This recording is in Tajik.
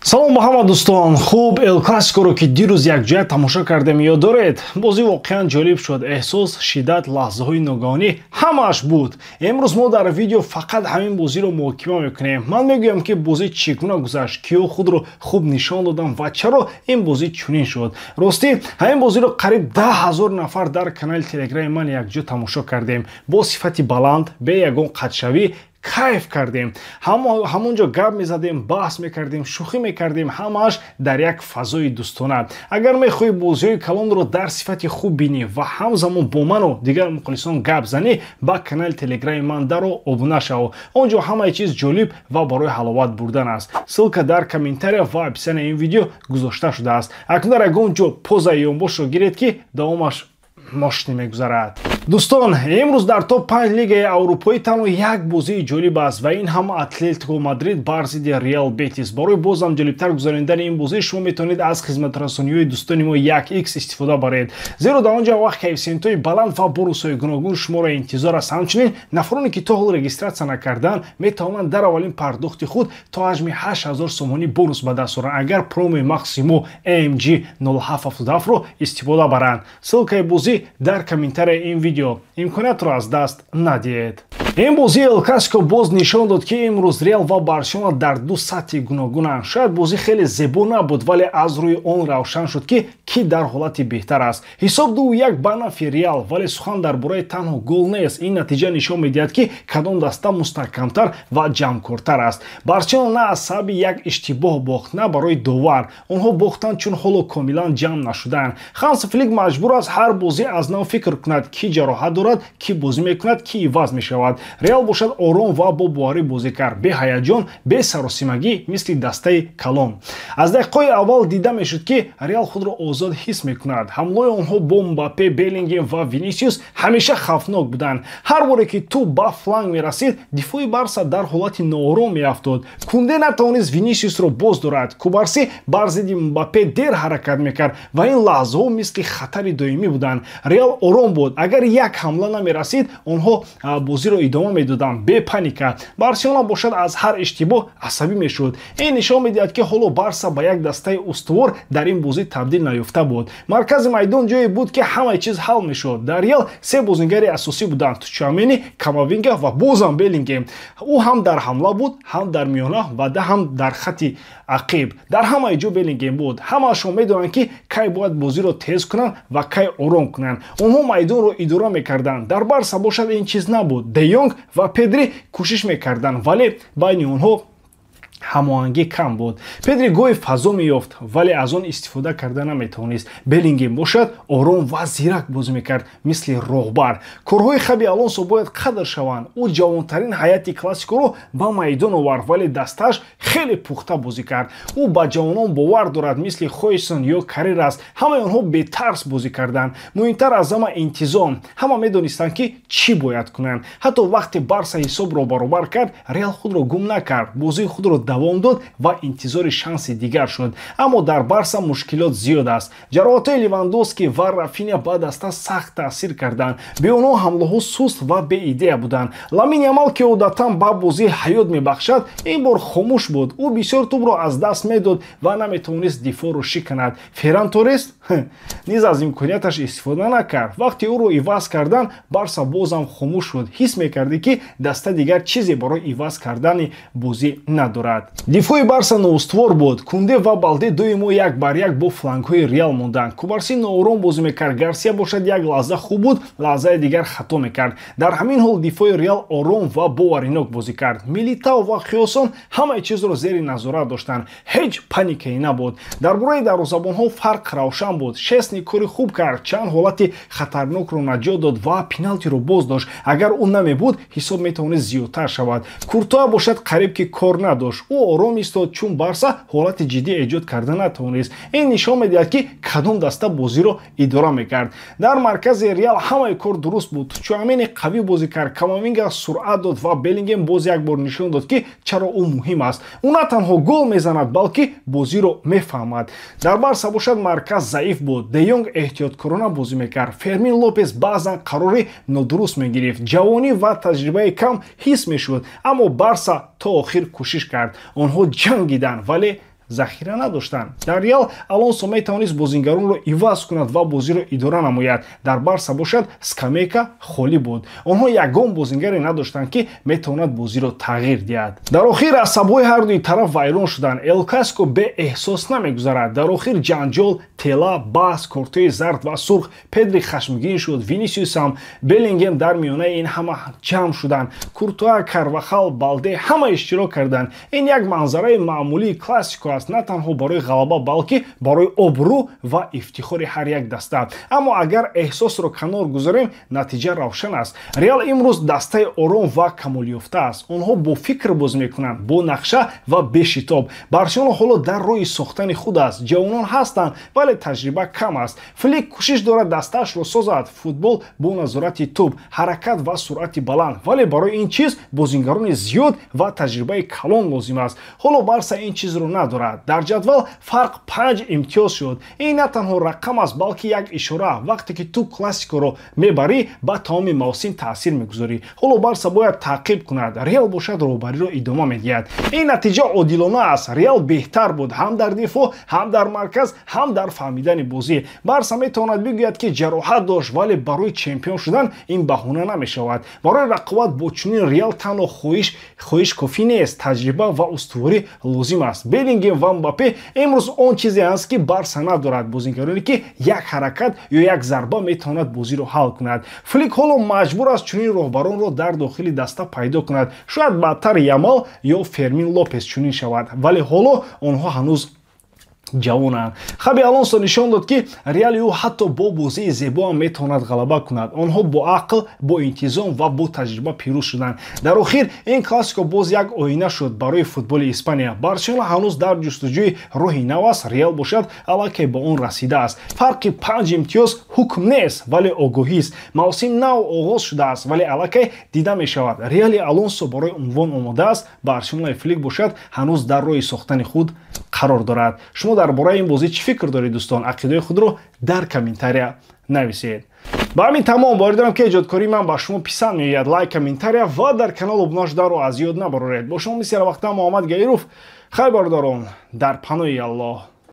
Салом ба ҳама дӯстон. Хуб, Эл Классикоро, ки дирӯз якҷоя тамошо кардем, ёд доред? Бозӣ воқеан ҷолиб шуд. Эҳсос, шиддат, лаҳзаҳои ногаҳонӣ ҳамааш буд. Имрӯз мо дар видео фақат ҳамин бозиро муҳокима мекунем. Ман мегӯям, ки бозӣ чӣ гуна гузашт, киё худро хуб нишон доданд ва чаро ин бозӣ чунин шуд. Ростӣ, ҳамин бозиро қариб 10 000 нафар дар канали Телеграми ман якҷо тамошо кардем, бо сифати баланд, бе ягон қатъшавӣ. Кайф кардем, ҳамон ҷо гап мезадем, баҳс мекардем, шӯхӣ мекардем, ҳамааш дар як фазои дӯстона. Агар мехоҳӣ бозиҳои калонро дар сифати хуб бинӣ ва ҳамзамон бо ману дигар мухлисон гап занӣ, ба канали Телеграми ман даро, обуна шав. Он ҷо ҳамаи чиз ҷолиб ва барои ҳаловат бурдан аст. Ссылка дар комментария ва описанияи ин видео гузошта шудааст. Акнун дар ягон ҷо позаи ёнбошро гиред, ки давомаш мошинӣ мегузарад. Дӯстон, имрӯз дар топ 5 лигаи аврупоӣ танҳо як бозии ҷолиб аст ва ин ҳам Атлетико Мадрид бар зидди Реал Бетис. Барои бозам ҷолибтар гузаронидани ин бозӣ шумо метавонед аз хизматрасониҳои дӯстони мо 1x истифода баред, зеро дар он ҷо вақт коэффисиентҳои баланд ва бонусҳои гуногун шуморо интизор аст. Ҳамчунин нафароне, ки то ҳол регистратсия накарданд, метавонанд дар аввалин пардохти худ то ҳаҷми 8000 сомонӣ бонус ба даст оранд, агар промои махсуси мо AMG 0777-ро истифода баранд. Ссылкаи бозӣ дар комментарияи ин видео, имкониятро аз даст надиҳед. Ин бозии Эл Классико боз нишон дод, ки имрӯз Реал ва Барселона дар ду сатҳи гуногунанд. Шояд бозӣ хеле зебо набуд, вале аз рӯи он равшан шуд, ки кӣ дар ҳолати беҳтар аст. Ҳисоб 2-1 ба нафъи Реал, вале сухан дар бораи танҳо гол нест. Ин натиҷа нишон медиҳад, ки кадом даста мустаҳкамтар ва ҷамкортар аст. Барселона на аз сабаби як иштибоҳ бохт, на барои довар. Онҳо бохтанд, чун ҳоло комилан ҷамъ нашуданд. Ханс Флик маҷбур аст ҳар бозӣ аз нав фикр кунад: кӣ ҷароҳат дорад, кӣ бозӣ мекунад, кӣ иваз мешавад. Реал бошад, ором ва бо боварӣ бозӣ кард, бе ҳаяҷон, бе саросимагӣ, мисли дастаи калон. Аз дақиқаҳои аввал дида мешуд, ки Реал худро озод ҳис мекунад. Ҳамлаҳои онҳо бо Мбаппе, Беллингем ва Винисиус ҳамеша хавфнок буданд. Ҳар боре ки тӯб ба фланг мерасид, дифои Барса дар ҳолати ноором меафтод. Кунде натавонист Винисиусро боз дорад. Кубарси бар зидди Мбаппе дер ҳаракат мекард ва ин лаҳзаҳо мисли хатари доимӣ буданд. Реал ором буд. Агар як ҳамла намерасид, онҳо бозиро идома медоданд, бе паника. Барселона бошад, аз ҳар иштибоҳ асабӣ мешуд. Ин нишон медиҳад, ки ҳоло Барса ба як дастаи устувор дар ин бозӣ табдил наёфта буд. Маркази майдон ҷое буд, ки ҳамаи чиз ҳал мешуд. Дар Реал се бозингари асосӣ буданд: Чуамени, Камавинга ва бозам Беллингем. Ӯ ҳам дар ҳамла буд, ҳам дар миёна ва ҳам дар хати ақиб. Дар ҳамаи ҷо Беллингем буд. Ҳамаашон медонанд, ки кай бояд бозиро тез кунанд ва кай ором кунанд. Онҳо майдонро идора мекарданд. Дар Барса бошад, ин чиз набуд. Де Йонг ва Педри кӯшиш мекарданд, вале байни онҳо ҳамоҳангӣ кам буд. Педри гоҳе фазо меёфт, вале аз он истифода карда наметавонист. Беллингем бошад, ором ва зирак бозӣ мекард, мисли роҳбар. Корҳои Хаби Алонсо бояд қадр шаванд. Ӯ ҷавонтарин ҳайати Классикоро ба майдон овард, вале дастааш хеле пухта бозӣ кард. Ӯ ба ҷавонон бовар дорад, мисли Хойсон ё Каррерас. Ҳамаи онҳо бетарс бозӣ карданд. Муҳимтар аз ҳама, интизом. Ҳама медонистанд, ки чӣ бояд кунанд. Ҳатто вақте Барса ҳисобро баробар кард, Реал худро гум накард, бозии худро давом дод ва интизори шанси дигар шуд. Аммо дар Барса мушкилот зиёд аст. Ҷароҳатҳои Левандовски ва Рафиня ба даста сахт таъсир карданд. Бе онҳо ҳамлаҳо суст ва беидея буданд. Ламин Ямал, ки одатан ба бозӣ ҳаёт мебахшад, ин бор хомӯш буд. Ӯ бисёр тӯбро аз даст медод ва наметавонист дифоъро шиканад. Ферран Торрес низ аз имконияташ истифода накард. Вақте ӯро иваз карданд, Барса бозам хомӯш шуд. Ҳис мекардӣ, ки даста дигар чизе барои иваз кардани бозӣ надорад. Дифои Барса ноустувор буд. Кунде ва Балде доимо як бар як бо флангҳои Реал монданд. Кубарси ноором бозӣ мекард. Гарсия бошад, як лаҳза хуб буд, лаҳзаи дигар хато мекард. Дар ҳамин ҳол дифои Реал ором ва боваринок бозӣ кард. Милитао ва Хиосон ҳамаи чизро зери назорат доштанд, ҳеҷ паникае набуд. Дар бораи дарвозабонҳо фарқ равшан буд. Шесни кори хуб кард, чанд ҳолати хатарнокро наҷот дод ва пеналтиро боз дошт. Агар ӯ намебуд, ҳисоб метавонист зиёдтар шавад. Куртуа бошад, қариб ки кор надошт. Ӯ ором истод, чун Барса ҳолати ҷиддӣ эҷод карда натавонист. Ин нишон медиҳад, ки кадом даста бозиро идора мекард. Дар маркази Реал ҳамаи кор дуруст буд. Чуамени қавӣ бозӣ кард, Камавинга суръат дод ва Беллингем боз як бор нишон дод, ки чаро ӯ муҳим аст. Ӯ на танҳо гол мезанад, балки бозиро мефаҳмад. Дар Барса бошад, марказ заиф буд. Де Йонг эҳтиёткорона бозӣ мекард. Фермин Лопес баъзан қарори нодуруст мегирифт. Ҷавонӣ ва таҷрибаи кам ҳис мешуд, аммо Барса то охир кӯшиш кард. Онҳо ҷангиданд, вале Захира надоштанд. Дар Реал Алонсо метавонист бозингаронро иваз кунад ва бозиро идора намояд. Дар Барса бошад, скамейка холӣ буд. Онҳо ягон бозингаре надоштанд, ки метавонад бозиро тағйир диҳад. Дар охир асабҳои ҳардуи тараф вайрон шуданд. Эл Классико беэҳсос намегузарад. Дар охир ҷанҷол, тела, баҳс, кортҳои зард ва сурх. Педри хашмгин шуд, Винисиус ҳам, Беллингем дар миёнаи ин ҳама ҷамъ шуданд. Куртуа, Карвахал, Балде ҳама иштирок карданд. Ин як манзараи маъмулии классико аст, на танҳо барои ғалаба, балки барои обрӯ ва ифтихори ҳар як даста. Аммо агар эҳсосро канор гузорем, натиҷа равшан аст. Реал имрӯз дастаи ором ва камолёфта аст. Онҳо бо фикр боз мекунанд, бо нақша ва бешитоб. Барселона ҳоло дар роҳи сохтани худ аст. Ҷавонон ҳастанд, вале таҷриба кам аст. Флик кӯшиш дорад дастаашро созад: футбол бо назорати тӯб, ҳаракат ва суръати баланд, вале барои ин чиз бозингарони зиёд ва таҷрибаи калон лозим аст. Ҳоло Барса ин чизро надорад. Дар ҷадвал фарқ 5 имтиёз шуд. Ин на танҳо рақам аст, балки як ишора: вақте ки ту классикоро мебарӣ, ба тамоми мавсим таъсир мегузорӣ. Ҳоло Барса бояд таъқиб кунад, Реал бошад, роҳбариро идома медиҳад. Ин натиҷа одилона аст. Реал беҳтар буд ҳам дар дифоъ, ҳам дар марказ, ҳам дар фаҳмидани бозӣ. Барса метавонад бигӯяд, ки ҷароҳат дошт, вале барои чемпион шудан ин баҳона намешавад. Барои рақобат бо чунин Реал танҳо хоҳиш кофӣ нест, таҷриба ва устуворӣ лозим аст. Беллингем ва Мбаппе имрӯз он чизе аст, ки Барса надорад: бозингароне, ки як ҳаракат ё як зарба метавонад бозиро ҳал кунад. Флик ҳоло маҷбур аст чунин роҳбаронро дар дохили даста пайдо кунад. Шояд баъдтар Ямал ё Фермин Лопес чунин шавад, вале ҳоло онҳо ҳанӯз ҷавонанд. Хаби Алонсо нишон дод, ки Реали ӯ ҳатто бо бозии зебо ҳам метавонад ғалаба кунад. Онҳо бо ақл, бо интизом ва бо таҷриба пирӯз шуданд. Дар охир ин классико боз як оина шуд барои футболи Испания. Барселона ҳанӯз дар ҷустуҷӯи роҳи нав аст, Реал бошад, аллакай ба он расидааст. Фарқи 5 имтиёз ҳукм нест, вале огоҳист. Мавсим нав оғоз шудааст, вале аллакай дида мешавад: Реали Алонсо барои унвон омода аст, Барселонаи Флик бошад, ҳанӯз дар роҳи сохтани худ қарор дорад. Шумо дар бораи ин бозӣ чӣ фикр доред, дӯстон? Ақидаи худро дар комментария нависед. Ба ҳамин тамом. Боварӣ дорам, ки эҷодкории ман ба шумо писанд меояд. Лайк, комментария ва дар канал обуна шуданро аз ёд набароред. Бо шумо мисли вақта Муҳаммад Гаиров. Хайр, бародарон, дар паноҳи Аллоҳ.